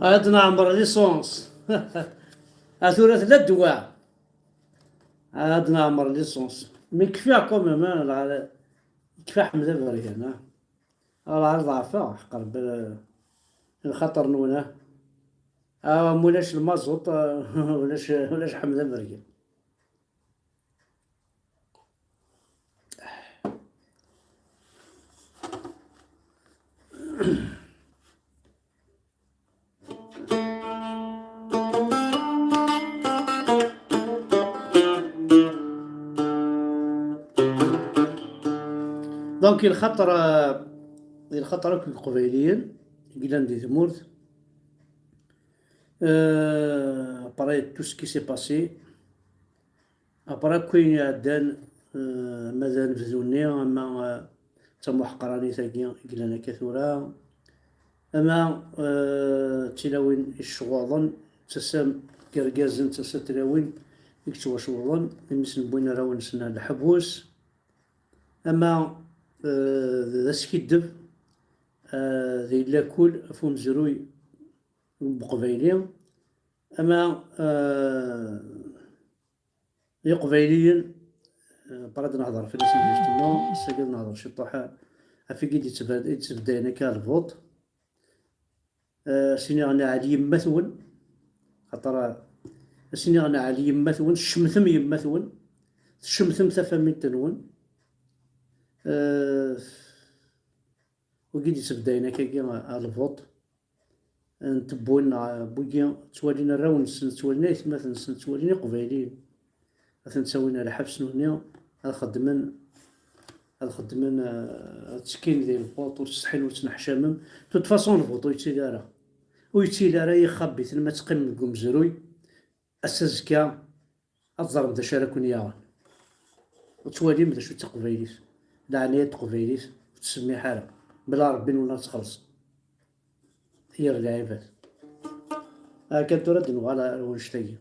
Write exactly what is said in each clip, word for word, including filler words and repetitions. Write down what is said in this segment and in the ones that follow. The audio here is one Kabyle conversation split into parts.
Ad neɛmer licence. A tura tella ddwa. Ad neɛmer licence. Mi kfiɣ quand même, ah, la, kfiɣ Ḥmed Abergan, ah. Ah, la, ḍeɛfeɣ, ḥeqq Rebbi, eh, lxaṭer-nwen, ah. Ah, ma ulac lmaẓuṭ, ah, ulac, ulac Ḥmed Abergan. Donc, i lxaṭer, i lxaṭer akk n Iqbayliyen i yellan di tmurt, euh, après tout ce qui s'est passé, après akk ayen iɛeddan, euh, ama d anebdu-nni, ama, euh, d tamuḥqranit-agi i yellan akka tura, ama, euh, d tilawin i ccɣuḍen, d tasa n yergazen, d tasa n tlawin i yettwacewḍen, imi sen-wwin arraw-nsen ar leḥbus, ama, euh, d askiddeb, euh, d lakul ɣef umezruy n Uqbayli, ama, euh, Iqbayliyen, euh, après ad nehḍer fell-asen justement, ass-agi ad nehḍer ciṭuḥ ɣef wigi d-yettbed-, yettbeddayen akka lbuṭ. Euh, ad s-iniɣ nɛel yemma-twen, xaṭer, euh, ad s-iniɣ nɛel yemma-twen, tcemtem yemma-twen, tcemtem tafamilt-nwen. Euh, wigi d-yettbeddayen akkagi, euh, lbuṭ. N tewwin, neɣ n wigi ttwalin arraw-nsen, ttwalin aytmaten-nsen, ttwalin Iqbayliyen. Ad ten-ttawin ar lḥebs nutni, ad xeddmen, ad xeddmen, eh, ad ttekkin di lbuṭ, ur ttsetḥin, ur ttneḥcamen. De toute façon, lbuṭ ur yettili ara. Ur yettili ara, ixab-iten ma teqqimem deg umezruy. Ass azekka, ad teẓrem d acu ara ken-yaɣen. Ur ttwalim d acu d taqbaylit. Leɛnaya n teqbaylit ur tettsemmiḥ ara. Bla Rebbi nwen ad txelṣ. Yir lɛibad. Akken tura ad nuɣal ar wannect-agi.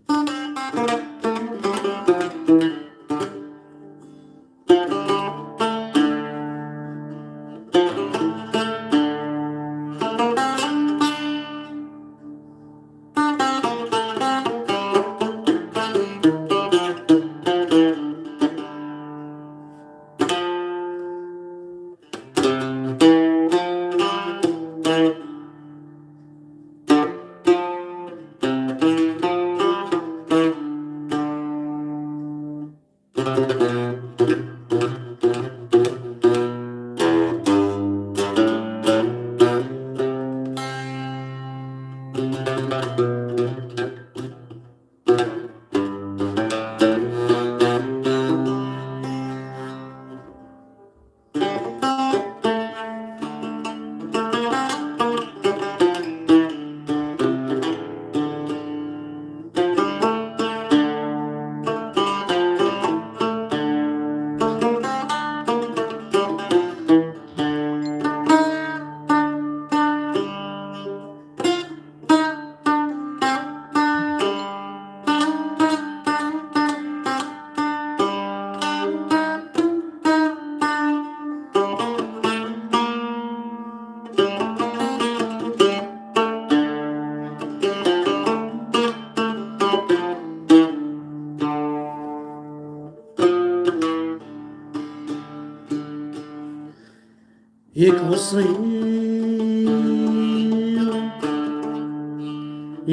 Yak weṣṣiɣ,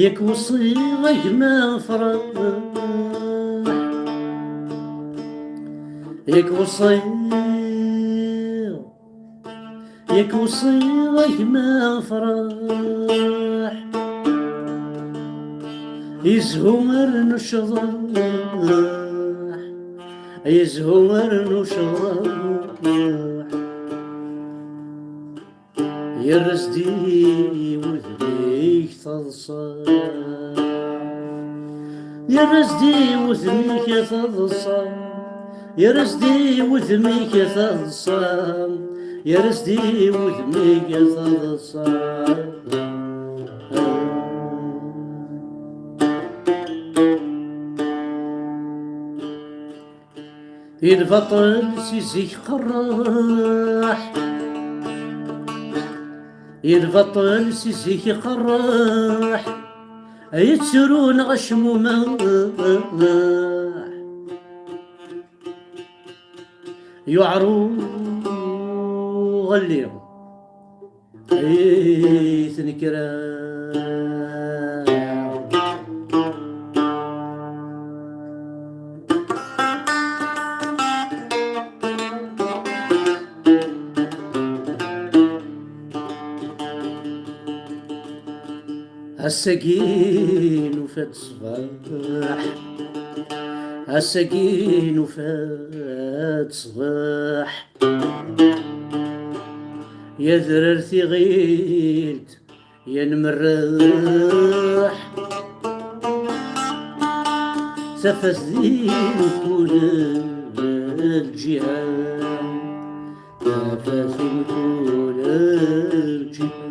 yak weṣṣiɣ a gma afraḥ. Yak weṣṣiɣ, yak weṣṣiɣ a gma afraḥ. Yezhu rnu ccḍeḥ, yezhu rnu ccḍeḥ. Yerra-s-d i wudem-ik taḍsa. Yerra-s-d i wudem-ik taḍsa. Yerra-s-d i wudem-ik taḍsa. Yerra-s-d i wudem-ik taḍsa. I lbaṭel si zik qerreḥ, i lbaṭel si zik qerreḥ, ay ttru neɣ acmumeḥ. Yuɛer uɣelli ay tnekra. Ass-agi nufa-d ṣṣbeḥ, ass-agi nufa-d ṣṣbeḥ. Yadrar tiɣilt, ya nmerreḥ, tafat di mkul lǧiha, tafat di mkul lǧiha.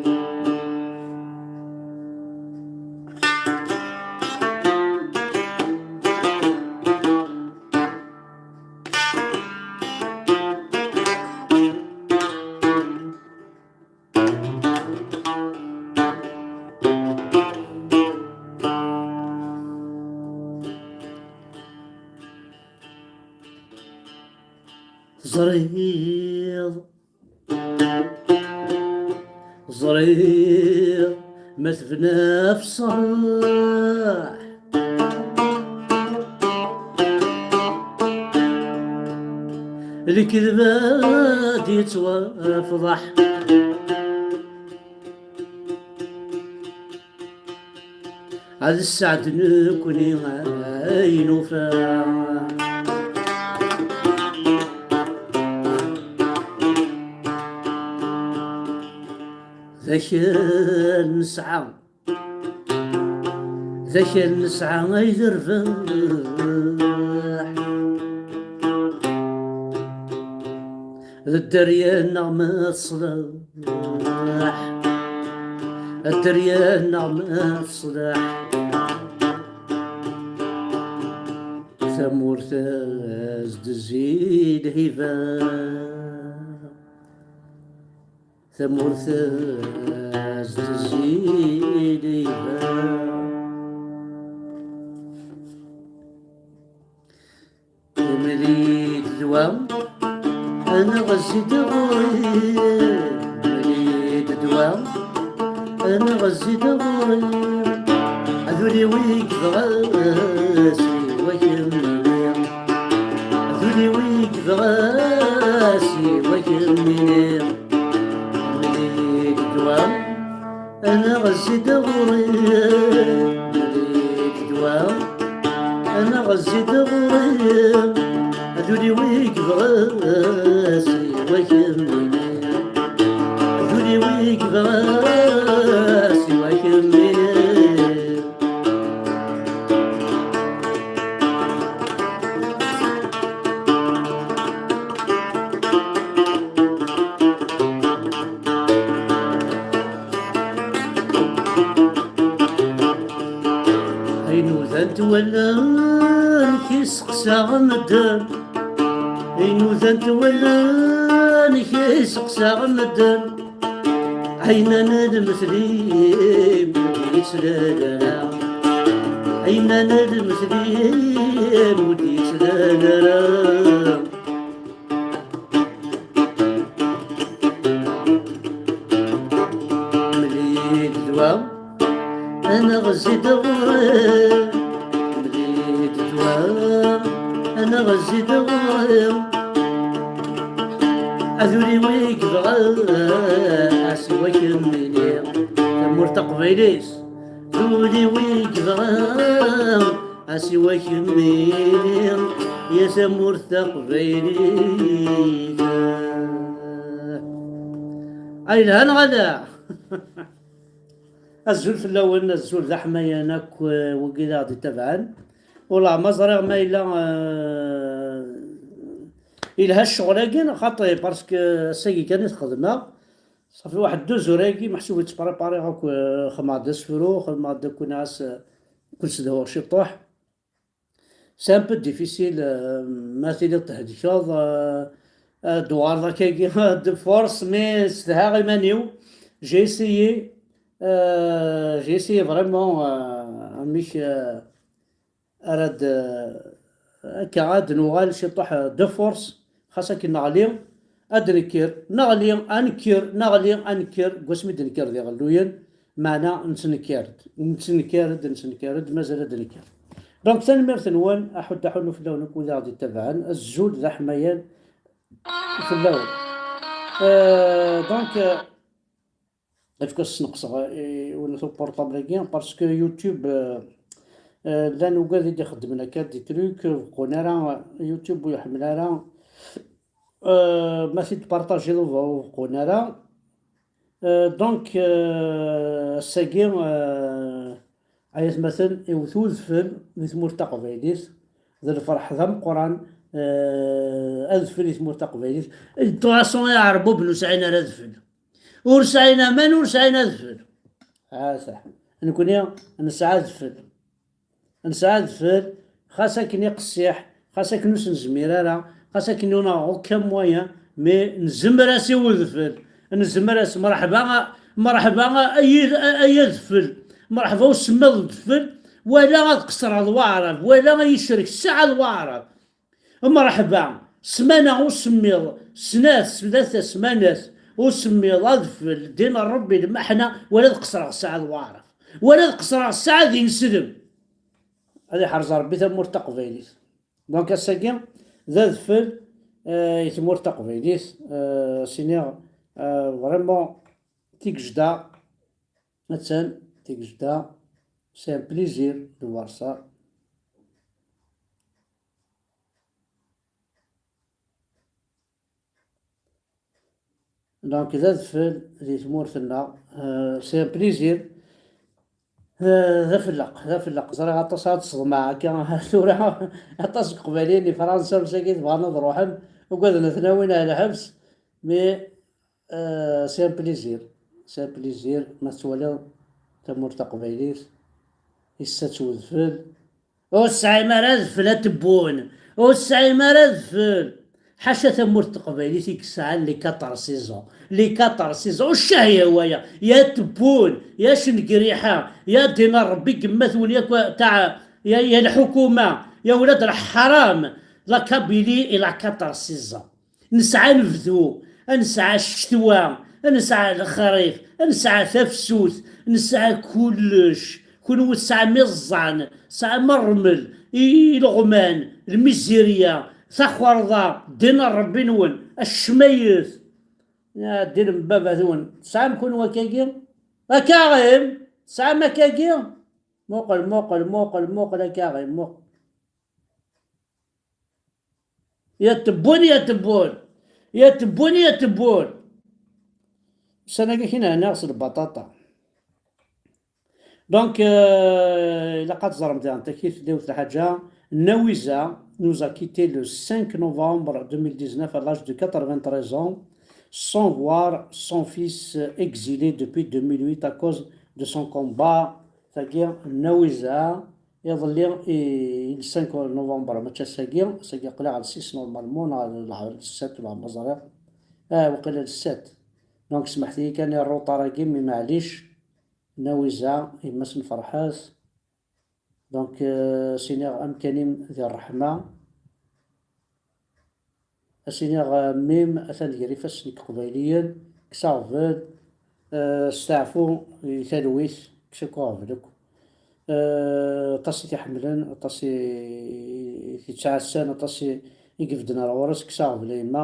Teẓriḍ, ẓriɣ ma tebna ɣef ṣṣreḥ, lekdeb ad yettwafḍeḥ. Ad sseɛd nekni ay nufa. D akal nesɛa, d akal nesɛa ay d rrbeḥ. D dderya-nneɣ ma teṣleḥ, d dderya-nneɣ ma teṣleḥ. Tamurt as-d-zzid hiba. Tamurt as-d-zzid hiba. Mel-iyi-d ddwa, anaɣ zzid ɣur-i. Mel-iyi-d ddwa, anaɣ zzid ɣur-i. Ad ul-iw i yebɣa siwa kemmini. Ad ul-iw i yebɣa siwa kemmini. Mel-iyi-d ddwa, anaɣ zzid ɣur-i. Mel-iyi-d ddwa, anaɣ zzid ɣur-i. Ad ul-iw i yebɣa siwa kemmini. Ad ul-iw i yebɣa siwa kemmini. Ayen udan-t wallan, k-iseqsaɣ medden. Ayen udan-t wallan, k-iseqsaɣ medden. Ɛinana lemtel-im ur d-yettlal ara. Ɛinana lemtel-im ur d-yettlal ara. Mel-iyi-d ddwa, anaɣ zzid ɣur-i. Mel-iyi-d ddwa, anaɣ zzid ɣur-i. Ad ul-iw i yebɣa siwa kemmini. Tamurt taqbaylit. Ul-iw i yebɣa, asiwa kemmini, ya tamurt taqbaylit. Ay lhan ɣala. Azul fell-awen, azul d aḥmayan akk, eh, wigi d aɣ-d-itabɛen. Ula ma ẓriɣ ma yella, eh, yelha ccɣel-agi, xaṭi, parce que ass-agi kan i t-xedmeɣ. Safi waḥed deux heures-agi, meḥsub i ttprépariɣ akk, eh, xedmeɣ-d asefru, xedmeɣ-d akk, nɛas, eh, kul sedhuɣ ciṭuḥ. C'est un peu difficile, euh, ma tiliḍ thelkeḍ, euh, euh, d-tuɣaleḍ akkagi de force, mais ssedhaɣ iman-iw. J'ai essayé, euh, j'ai essayé vraiment, euh, amek, euh, ara d, euh, akka ad nuɣal ciṭuḥ, euh, de force, xas akken neɣli, ad d-nekker, neɣli, ad nekker, neɣli, ad nekker, deg wasmi d-nekker d iɣelluyen, meɛna nettnekkar-d, nettnekkar-d, nettnekkar-d, mazal ad d-nekker. Donc, tanemmirt-nwen, aḥuddu aḥunnu fell-awen akk wid aɣ-d-ittabaɛen, azul d aḥmayan fell-awen. Euh, donc, euh, Efk-as sneqseɣ i, i win portable-agi, parce que YouTube, euh, euh, llan ugad i d-ixeddmen akka des trucs, ur beqqun ara, YouTube ur iḥemmel ara, euh, ma t-id-partagiḍ ur, ur beqqun ara. Euh, donc, euh, ass-agi, euh, ay atmaten, iwet udfel di tmurt taqbaylit, d lferḥ d ameqqran, euh, adfel di tmurt taqbaylit. De toute façon, iɛerbuben ur sɛin ara adfel. Ur sɛin aman, ur sɛin adfel. Ata, nekni nesɛa adfel. Nesɛa adfel, xas akken iqessiḥ, xas akken ur s-nezmir ara, xas akken ur neɣ aucun moyen, mais nezmer-as i udfel. Nezmer-as, mreḥba, mreḥba, ay, ay adfel. Mreḥba usemmiḍ n udfel, wala ad qeṣṣreɣ d waɛrab, wala ad yi-cerk ssaɛa d waɛrab. Mreḥba, ssmana usemmiḍ, snat, tlata smanat, usemmiḍ, adfel, ddin n Ṛebbi, lmeḥna, wala ad qeṣṣreɣ ssaɛa d waɛrab, wala ad qeṣṣreɣ ssaɛa d ineslem. Ad iḥrez Ṛebbi tamurt taqbaylit. Donc ass-agi d adfel, euh, i tmurt taqbaylit, euh, s-iniɣ, euh, vraiment, Tigejda, attan, Tigejda, c'est un plaisir de voir ça. Donc, d adfel di tmurt-nneɣ, euh, c'est un plaisir. Euh, d afelleq, d afelleq. Ẓriɣ aṭas ad tṣeḍmeɣ akka tura, aṭas n Iqbayliyen di Fransa, ur sagi bɣan ad ruḥen, ugaden ad ten-awin ar lḥebs, mais, euh, c'est un plaisir. C'est un plaisir ma tettwaliḍ tamurt taqbaylit, issa-tt udfel, ur tesɛim ara adfel a Tebbun. Ur tesɛim ara adfel. Ḥaca tamurt teqbaylit i yesɛan les quatorze saisons. Les quatorze saisons. Ccah ya waya. Ya Tebbun. Ya Cengriḥa. Ya ddin n Ṛebbi, gemmat-wen yakk taɛ-, ya, ya lḥukuma. Ya ولاد الحرام. La Kabylie et la quatorze saisons. Nesɛa anebdu, nesɛa ccetwa, nesɛa lexrif, nesɛa tafsut, nesɛa kullec. Kunwi tesɛam iẓẓan, tesɛam ṛṛmel, i-, ileɣman, lmizirya, taxerḍa, ddin n Ṛebbi-nwen, accmayet. Ya ddin n baba-twen, tesɛam kunwi akkagi? Akaɣim, tesɛam akkagi? Muqel, muqel, muqel, muqel akaɣim, muqel. Ya Tebbun, ya Tebbun. Ya Tebbun, ya Tebbun. Ussan-agi kan ɛniɣ s lbaṭaṭa. Donc, euh, ilaq ad teẓrem daɣen takit, yiwet lḥaǧa. Nawiza nous a quitté le cinq novembre deux mille dix-neuf à l'âge de quatre-vingt-treize ans, sans voir son fils exilé depuis deux mille huit à cause de son combat. Tagi, Nawiza, Iḍelli, i, i le cinq novembre, mačči ass-agi, ass-agi aql-aɣ le six normalement, neɣ le, le sept, neɣ ma ẓriɣ. Ah, waqila le sept. Donc, smeḥt-iyi kan i ṛṛuṭar-agi, mi maɛlic, Nawiza, yemma-s n Ferḥat. Donc, euh, s-iniɣ amkan-im di ṛṛeḥma. As-iniɣ, euh, mim atan gar ifassen n Iqbayliyen, kkes aɣbel, euh, steɛfu i talwit, kkes akk aɣbel akk. Euh, aṭas i t-iḥemmlen, aṭas i, i t-ittɛassan, aṭas i, i ibedden ar ɣur-s, kkes aɣbel a yemma.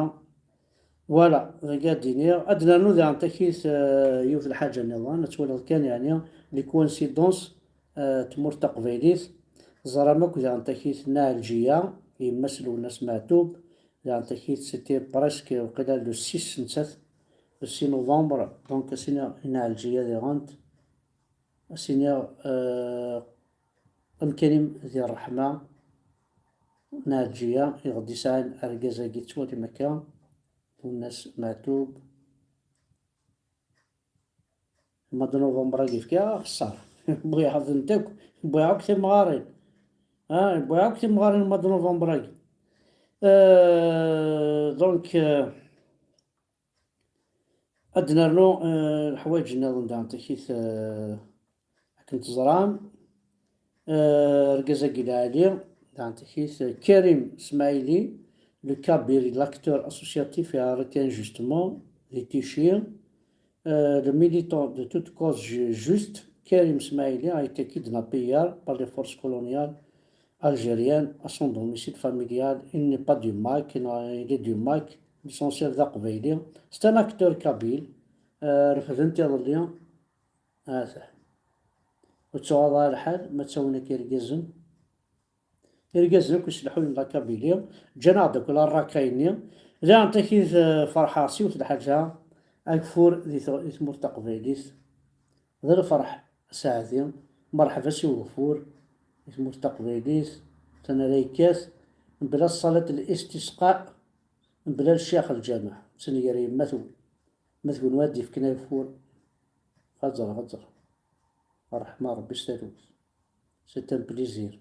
Voilà, dagi ad d-iniɣ. Ad d-nernu daɣen takit, euh, yiwet lḥaǧa nniḍen, ad twaliḍ kan, yeɛni, les coïncidences, eh, tmurt taqbaylit. Teẓram akk daɣen takit n Ɛelǧiya, yemma-s n Lwennas Meɛtub, daɣen takit c'était presque waqila le six nettat, le six novembre, donc ad s-iniɣ i Nna Ɛelǧiya diɣen, ad s-iniɣ, eh, amkan-im di ṛṛeḥma, Nna Ɛelǧiya, iɣ d-isɛan argaz-agi tettwalim akka, Lwennas Meɛtub. Mois de novembre-agi fkiɣ axeṣṣar. Wwiɣ-tent akk, wwiɣ akk timɣarin. Ah, wwiɣ akk timɣarin mois de novembre-agi. Euh, donc, euh, ad d-nernu, euh, leḥwayeǧ nniḍen daɣen takit, euh, akken teẓram. Euh, argaz-agi lɛali, daɣen takit, euh, Karim Smaili, le Kabyle, l'acteur associatif et arrêté injustement, les Tichis. Euh, le militant de toute cause ju-, juste, Karim Smaili, a été kidnappé hier par les forces coloniales algériennes à son domicile familial. Il n'est pas du MAK, il est du MAK, l'essentiel d aqbayli. C'est un acteur kabyle. Euh, refdent iḍelli. Ata. Ur ttuɣaḍ ara lḥal, ma ttawin akka irgazen. Irgazen akk iselḥuyen n la Kabylie, ǧǧan-aɣ-d akk la rraka-nni. Daɣen takit, eh, ferḥeɣ s yiwet lḥaǧa, ageffur di t-, di tmurt taqbaylit. D lferḥ asaɛdi, merḥba s ugeffur di tmurt taqbaylit, atan ara yekkat, mebla ṣṣalat l-istisqa, mebla ccix lǧameɛ, ttnger yemma-twen. Ma d kunwi ad d-yefken ageffur, ad ẓreɣ, ad ẓreɣ. Ṛṛeḥma n Ṛebbi s talwit. C'est un plaisir.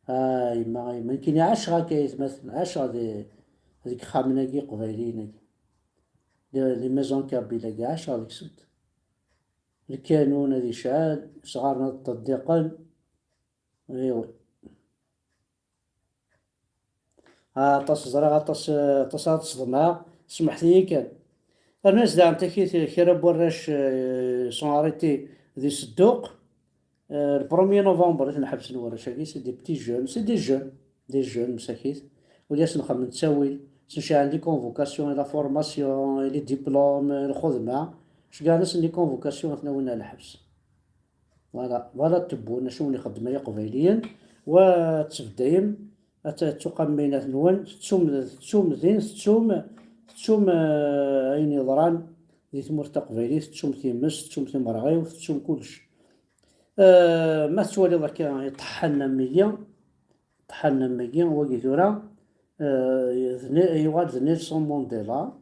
Ah, yemma, a yemma, nekkini ɛaceɣ akka aytmaten, ɛaceɣ di, deg ixxamen-agi iqbayliyen-agi. Les, les maisons kabyles-agi, ɛaceɣ deg-sent. Lkanun ad yecɛel, isɣaren ad ṭṭeddiqen. Iwi. Ah, aṭas ẓriɣ, aṭas, aṭas ara tt-ṣeḍmeɣ. Smeḥt-iyi kan. Rnu-as daɣen takit kra n warrac, euh, sont arrêtés di Sedduq. Euh, le premier novembre i ten-ḥebsen warrac-agi, c'est des petits jeunes, c'est des jeunes, des jeunes, msakit. Ur asen-xedmen ttawil, sen-ceɛlen les convocations et la formation et les diplômes, lxedma. Cegɛen-asen les convocations, ad ten-awin ar lḥebs. Voilà, voilà tewwun acu wen-ixeddem ay Iqbayliyen, wa tettbeddayem, ad t-, tettuqam aynat-nwen, tettum, tettum din, tettum, tettum, eh, ayen yeḍran di tmurt taqbaylit, tettum times, tettum timerɣiwt, tettum kullec. Eh, ma tettwaliḍ akka, iṭeḥḥan am wigi, iṭeḥḥan am wigi, wagi tura, eh, d Ne-, yuɣal d Nelson Mandela,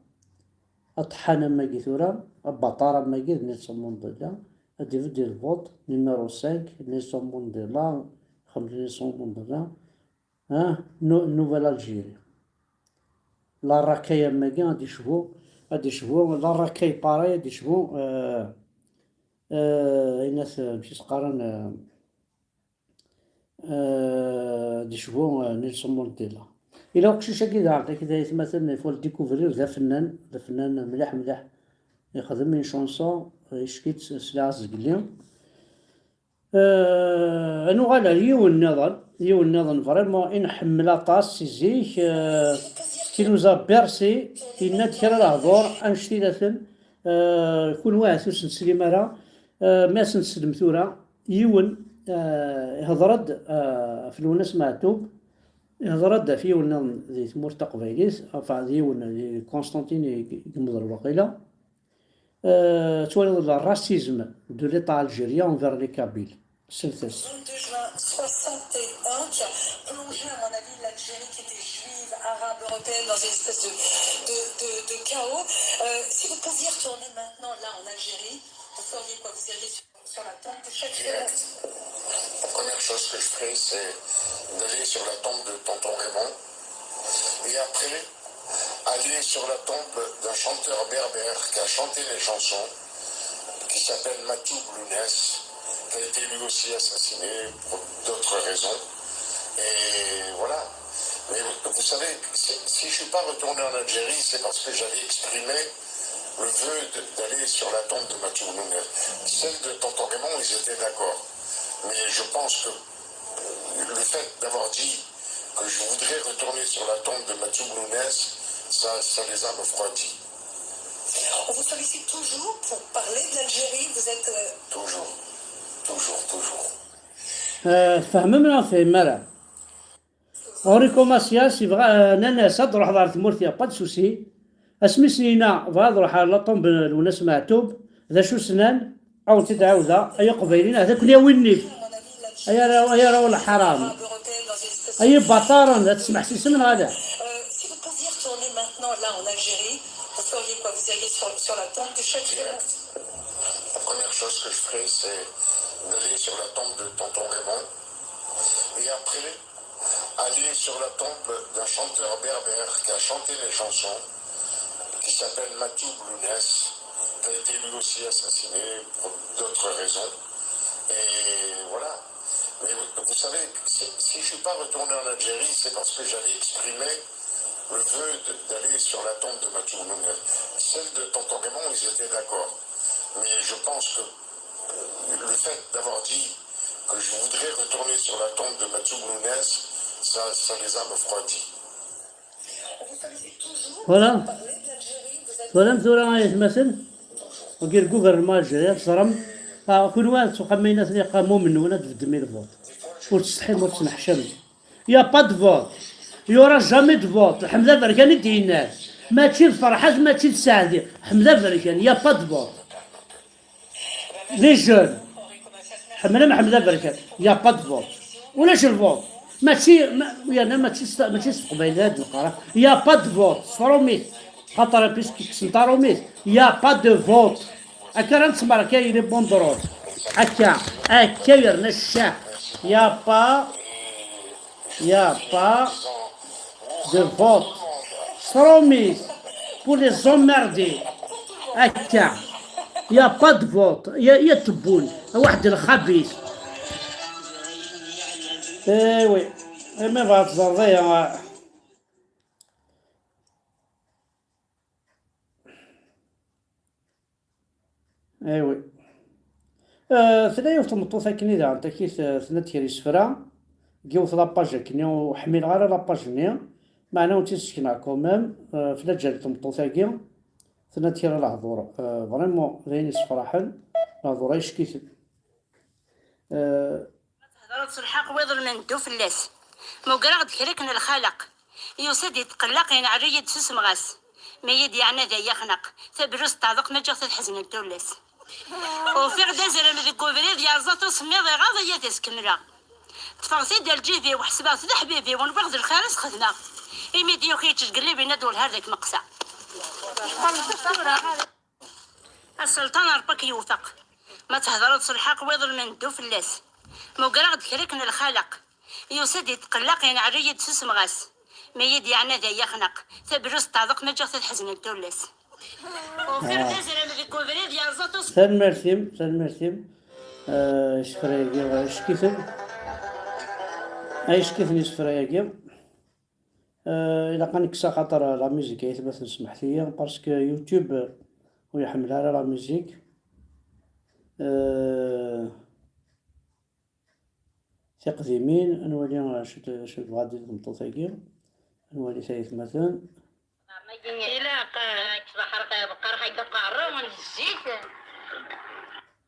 aṭeḥḥan am wagi tura, abaṭar am wagi d Nelson Mandela, ad ibedd i lvuṭ, numéro cinq, Nelson Mandela, xemt Nelson Mandela, ah, Nou-, Nouvelle Algérie. La Racaille am wagi ad icbu, ad icbu, La Racaille pareil ad icbu, euh, euh, ayen at, amek i s-qqaren, euh, euh, ad icbu, euh, Nelson Mandela. Ila uqcic-agi daɣen, takit ay atmaten, il faut le découvrir, d afennan, d afennan mliḥ, mliḥ. Ixdem une chanson, euh, icki-tt s lɛaz zgelli. Euh, ad nuɣal ar yiwen nniḍen, yiwen nniḍen vraiment i nḥemmel aṭas si zik, euh, qui nous a bercé, yenna-d kra lehdur annect-ilaten, euh, kunwi ahat ur sen-teslim ara, euh, mi ad sen-teslem tura, yiwen, euh, ihḍer-d, euh, ɣef Lwennas Meɛtub, ihḍer-d ɣef yiwen nniḍen di tmurt taqbaylit, enfin, d yiwen, d Constantine i, i yemmḍer waqila. Euh, twaliḍ le racisme de l'État algérien envers les Kabyles. Self-test. Vingt-deux juin soixante et un, qui a plongé, à mon avis, l'Algérie qui était juive, arabe, européenne dans une espèce de, de, de, de chaos. Euh, si vous pouviez retourner maintenant, là, en Algérie, vous feriez quoi ? Vous iriez sur, sur la tombe de chaque... Direct. La première chose que je ferai, c'est d'aller sur la tombe de tonton Raymond et après aller sur la tombe d'un chanteur berbère qui a chanté les chansons, qui s'appelle Mathieu Blounès, qui a été lui aussi assassiné pour d'autres raisons. Et voilà. Mais vous savez, si, si je ne suis pas retourné en Algérie, c'est parce que j'avais exprimé le vœu de, d'aller sur la tombe de Mathieu Blounès. Celle de tonton Raymond, ils étaient d'accord. Mais je pense que le fait d'avoir dit que je voudrais retourner sur la tombe de Mathieu Blounès, ça, ça les a refroidis. On vous sollicite toujours pour parler de l'Algérie, vous êtes, euh... Toujours, toujours, toujours. Eh, tfehmem neɣ ur tfehmem ara? Enrico Macias yebɣa, eh, nnan-as ad d-ruḥeḍ ɣer tmurt, y a pas de souci. Asmi s-yenna bɣa ad ruḥeɣ ɣer la tombe n Lwennas Meɛtub, d acu s-nnan? Ad wen-tt-id-ɛawdeɣ, ay Iqbayliyen, ad ken-yawi nnif. Ay arraw, ay arraw n leḥram. Ay ibaṭaren, ad tesmeḥsisem neɣ ala? Euh, si vous pouviez retourner maintenant là en Algérie, vous feriez quoi? Vous iriez sur, sur la tombe du chef? La première chose que je ferai, c'est d'aller sur la tombe de tonton Raymond. Et après, aller sur la tombe d'un chanteur berbère qui a chanté mes chansons, qui s'appelle Mathieu Blounès, qui a été lui aussi assassiné pour d'autres raisons. Et voilà. Mais vous, vous savez, si, si je ne suis pas retourné en Algérie, c'est parce que j'avais exprimé le vœu de- d'aller sur la tombe de Mathieu Blounès. Celle de tonton Raymond, ils étaient d'accord. Mais je pense que euh, le fait d'avoir dit que je voudrais retourner sur la tombe de Mathieu Blounès, ça, ça les a refroidis. Voilà. Twalam tura ay atmaten? Wagi deg uverma Algérie, teẓram. Ah, kunwi ad tuqam ayen aten yeqqar Mumen, ad tbeddem i lvot. Ur tsetḥim, ur tettneḥcam. Il y a pas de vote. Il y aura jamais de vote. Ḥmed Aberkan i d-yennan. Mačči d Ferḥat, mačči d Saɛdi. Ḥmed Aberkan, il y a pas de vote. Les jeunes. Ḥemmlem Ḥmed Aberkan. Il y a pas de vote. Ulac lvot. Mačči, ma, yerna mačči s, mačči s teqbaylit ad neqqar. Il y a pas de vote. S trumit. Xaṭer puisque kksen tarumit. Il y a pas de vote. Akka ara nettmerka yili bundrol. Akka. Akka yerna ccah. Il y a pas, il y a pas de vote. S trumit. Pour les emmerder. Akka. Il y a pas de vote. Il y a, il y a tebboul. Waḥed lxabis. Eh oui. Eh, ma bɣa tẓerḍ aya. Eh oui. Euh, tella yiwet tmeṭṭut akken i daɣen takit, euh, tenna-d kra isefra, yiwet la page akken, ur ḥmileɣ ara la page-nni, meɛna ur tt-id-sekneɣ quand même, euh, fell-a ǧǧan tmeṭṭut-agi, tenna-d kra lehdur, euh, vraiment d ayen issefraḥen, lehdur-a yeckiten. Euh, Ma thedreḍ s lḥeqq, wa iḍelmen ddu fell-as. Mugreɣ-d kra akken lxaleq. Yusa-d yetqelleq, yenɛel-iyi-d s usemɣas. Mi yi-d-yeɛna d ay axneq. Tablust teɛḍeq, ma ǧǧiɣ-t ad ḥeznen tullas. Ufiɣ-d azrem deg ubrid, yerẓa-t usemmiḍ, iɣaḍ-iyi ad as-kemmleɣ. Ṭṭfeɣ-t-id ar lǧib-iw, ḥesbeɣ-t d aḥbib-iw, nwiɣ d lxir i s-xedmeɣ. Imi d-yuki yeččeǧgellib, yenna-d welhar d ak-meqqseɣ. Aselṭan Ṛebbi ad k-yewfeq. Ma thedreḍ s lḥeqq, wa iḍelmen ddu fell-as. Mugreɣ-d kra akken lxaleq. Yusa-d yetqelleq, yenɛel-iyi-d s usemɣas. Mi yi-d-yeɛna d ay axneq. Tablust teɛḍeq, ma ǧǧiɣ-t ad ḥeznen tullas. Ufiɣ-d azrem deg ubrid, yerẓa-t us- Tanemmirt-im, tanemmirt-im. Eh, isefra-agi, eh, ickiten. Ay ickiten isefra-agi. Eh, ilaq ad nekkes axaṭer la musique ay atmaten, smeḥt-iyi, parce que YouTube, eh, ur iḥemmel ara la musique. Eh, tiqdimin, ad nwali acu d-, acu tebɣa ad d-tini tmeṭṭut-agi. Ad nwali tayetmaten. Ilaq, eh, kecbeḥ ɣer beqqar ḥagga qerru n zzit.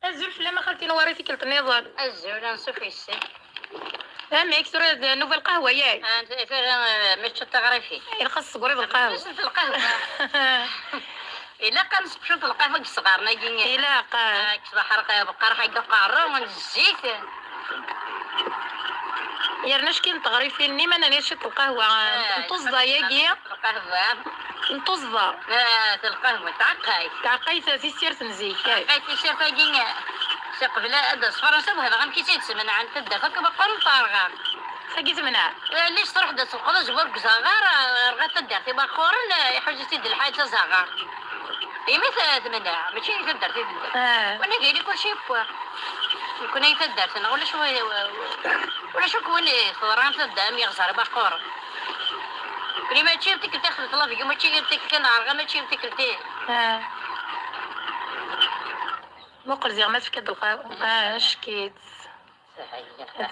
Azul fell-am a xalti Newwara, tikkelt nniḍen. Azul, ansuf yes-k. Amek tura d nnuba lqahwa, yak? Ah, tura, eh, ma teččeḍ taɣrifit? Ilaq ad tessebriḍ lqahwa. Ilaq ad nesseqcut lqahwa deg yesɣaren-agi. Ilaq. Ah, kecbeḥ ɣer beqqar ḥagga qerru n zzit. Yerna acki n teɣrifin-nni, ma nani ciṭ lqahwa, ah, n tuẓḍa-yagi. Lqahwa. N tuẓḍa. Ah, lqahwa, taɛeqqayt. Taɛeqqayt, tissirt n zik. Taɛeqqayt, tissirt-agi, si qbel ad d-as Fransa, wehdeɣ amek i tt-id-smenɛen taddart akk meqqar n tarɣa. Tagi temneɛ. Eh, lli-s truḥ-d ad telqeḍ azwar deg uzaɣar, eh, rɣa taddart ibaxuren, eh, iḥuza-tt-id lḥal d azaɣar. Imi t-, temneɛ, mačči i taddart i d-, ah, wala d ayen kulci yewwa. Nekkni i taddart-nneɣ ulac wa-, wa-, ulac akk win i teḍra am tadda, am yiɣzer ibaxuren. Nekkni mačči am tikkelt i xedmet labyu, mačči am tikkelt i neɛreq, mačči am tikkelt i. Ah. Muqel ziɣ ma tefkiḍ lqahwa. Ah, ackit.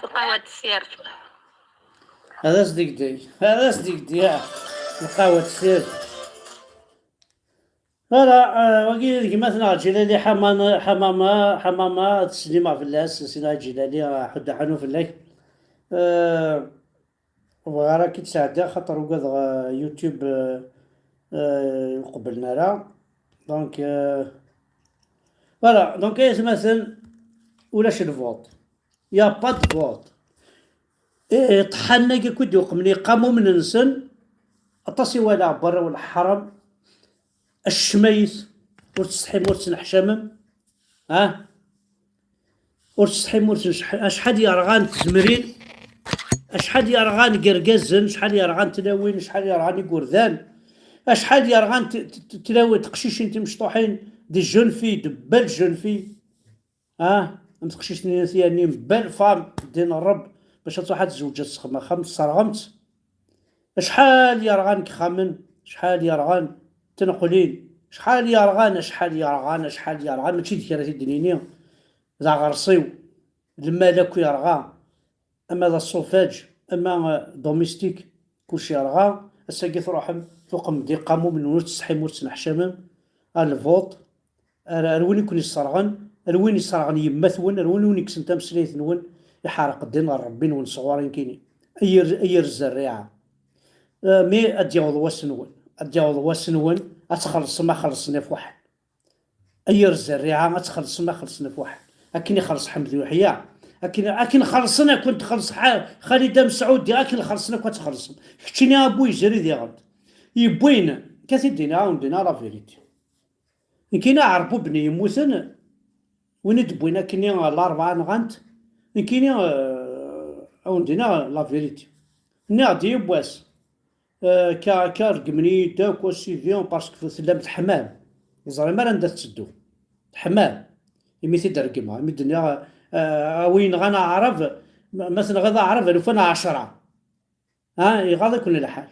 Lqahwa n tessirt. Ad as-d-igdey. Ad as-d-igdey, ah. Lqahwa n tessirt. Voilà, euh, wagi d gma-tneɣ Ǧilali Ḥamama, Ḥamama, Ḥamama, ad teslimeɣ fell-as, sina Ǧilali, euh, ḥedd aḥanu fell-ak. Euh, bɣiɣ ara k-id-sɛeddiɣ, xaṭer ugadeɣ, euh, YouTube, euh, euh, ur qebblen ara. Donc, euh, voilà, donc, ay atmaten, ulac lvote. Y a pas de vote. Eh, ṭḥan-agi akk i d-yuqmen iqamumen-nsen, aṭas i walaɣ n warraw n leḥram, acmayet, ur tsetḥim, ur tettneḥcamem, ah? Ur tsetḥim, ur tettneḥ-, acḥal yerɣan n tzemrin, acḥal yerɣan n yergazen, acḥal yerɣan n tlawin, acḥal yerɣan n igerdan, acḥal yerɣan n t-, t-, t-, tlawin, teqcicin timecṭuḥin, des jeunes filles, de belles jeunes filles. Ah, am teqcict-nni tiyanni, belle femme, ddin Ṛebb, bac ad truḥ ad tezweǧ, ad tesxem axxam, tesserɣem-tt. Acḥal yerɣan deg yexxamen, acḥal yerɣan d tneqlin, acḥal yerɣan, acḥal yerɣan, acḥal yerɣan, mačči d kra i d-nini, d aɣersiw, lmal akk yerɣa, ama d aṣufaǧ, ama, eh, domestique, kullec yerɣa. Ass-agi truḥem, tuqem-d iqamumen, ur tsetḥim, ur tettneḥcamem, ar lvuṭ, ar, ar win i ken-isserɣen, ar win isserɣen yemma-twen, ar win, win ikksen tameslayt-nwen, iḥerq ddin ɣer Ṛebbi-nwen sɣur nekkini. Ay ir-, ay yir zerriɛa. Eh, mi ad d-yaweḍ wass-nwen, ad d-yaweḍ wass-nwen, ad txellṣem, ad xellṣen ifuḥen. Ay yir zerriɛa, ad txellṣem, ad xellṣen ifuḥen. Akken ixelleṣ Ḥmed Uyeḥya, akken, akken xellṣen, akken txelleṣ Ḥa-, Xalida Mesɛudi, akken xellṣen akk ad txellṣem. Keččini a bu yezri diɣen. Yewwin, ka t-id-iniɣ, a wen-d-iniɣ la vérité. Nekkini aɛerbuben yemmuten, win i d-wwin akkenni larebɛa nɣan-t, nekkini, eh, a wen-d-iniɣ la vérité. Nniɣ-d yiwwas, eh, ka, ka regmen-iyi-d akk aussi bien parce que tellam teḥmam. Ur teẓrim ara anda tetteddu. Teḥmam. Imi t-id-regmeɣ, imi d-nniɣ, eh, a wi yenɣan aɛrab, ma, ma tenɣiḍ aɛrab, alufan ɛecra. Ha, iɣaḍ-iken lḥal.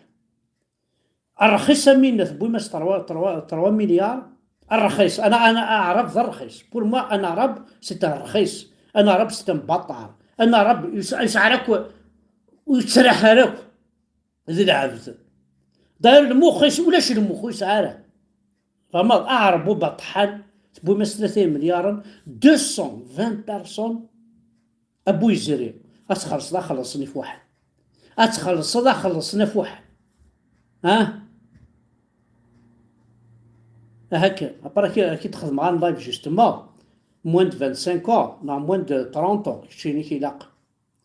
Rxis am winna, tewwim-as trois, trois, trois milliards. Rxis. Ana, ana, aɛrab d rxis. Pour moi, un arabe, c'est un rxis. Un arabe, c'est un bâtard. Un arabe, yesɛa, yesɛa akk, ur yettraḥ ara akk. D lɛebd. D'ailleurs, lmux-is, ulac lmux, ur yesɛi ara. Fehmeḍ? Aɛerbu baṭḥan, tewwim-as tlata imelyaren, deux cent vingt personnes, a bu yezri, ad txellṣeḍ, ad xellṣen ifuḥen. Ad txellṣeḍ, ad xellṣen ifuḥen. Ha? Aha kan, après, ad k-, ad k-id-xedmeɣ un live, justement, moins de vingt-cinq ans, neɣ moins de trente ans, keččini k-ilaq.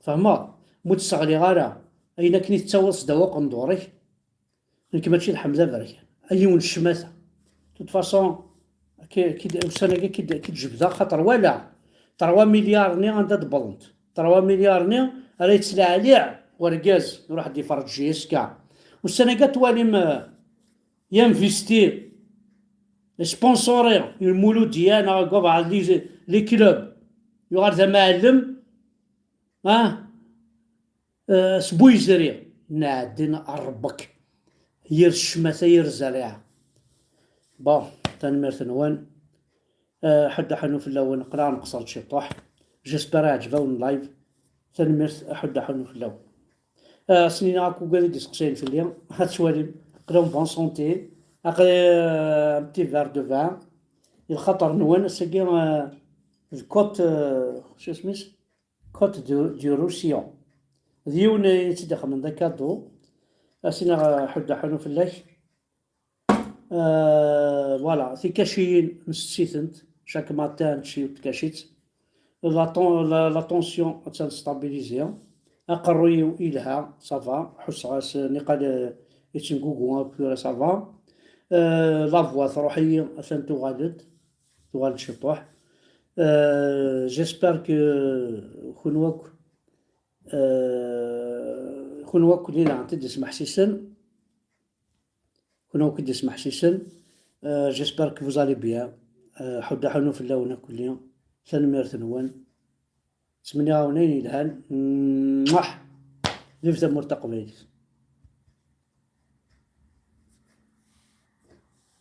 Fehmeḍ? Ma ur d-sseɣliɣ ara, ayen akken i tettawiḍ sdaw uqendur-ik, nekk mačči d Ḥmed Aberkan, a yiwen ccmata. De toute façon, ki-, ki-, ussan-agi ki-, ki-d-jebdeɣ, xaṭer wala trois milliards-nni anda d-wwḍent. Trois milliards-nni ara yettlaɛliɛ urgaz, iruḥ ad d-iferreǧ J S K. Ussan-agi ad twalim, eh, yinvesti, sponsori, Lmuludya neɣ deg wabɛaḍ les, les clubs. Yuɣal d amɛellem, ah, eh, s bu yezri. Nɛeddin a Ṛebbek. Yir ccmata, yir zerriɛa. Bon, tanemmirt-nwen. Eh, ḥedd aḥanu fell-awen, aql-aɣ neqṣer-d ciṭuḥ. J'espère iɛǧeb-awen live. Tanemmirt, ḥedd aḥanu fell-awen. Eh, snin akk ugad i d-iseqsayen fell-i, ad twalim, aql-awen bonne santé, aql-i, eh, un petit verre de vin, i lxaṭer-nwen, ass-agi, eh, d Côte, eh, acu isem-is? Côte du, du Roussillon. D yiwen i tt-id-ixedmen d akadu. A s-iniɣ, eh, ḥedd aḥanu fell-ak. Euh, voilà, tikaciyin nsetti-tent, chaque matin nečč yiwet tkacit. La ten-, la, la tension attan stabilisée. Aqerruy-iw ilha, ça va, ḥusseɣ-as niqal, eh, yettengugu akk tura, ça va. Euh, la voix truḥ-iyi, atan tuɣal-d, tuɣal-d ciṭuḥ. Euh, j'espère que kunwi akk, euh, kunwi akk lila tent-id-ismeḥsisen. Kunwi akk i d-ismeḥsisen. Euh, j'espère que vous allez bien. Euh, ḥedd aḥanu fell-awen akk-nni. Tanemmirt-nwen. Ttmenniɣ-awen ayen yelhan. Mwah! Vive tamurt taqbaylit.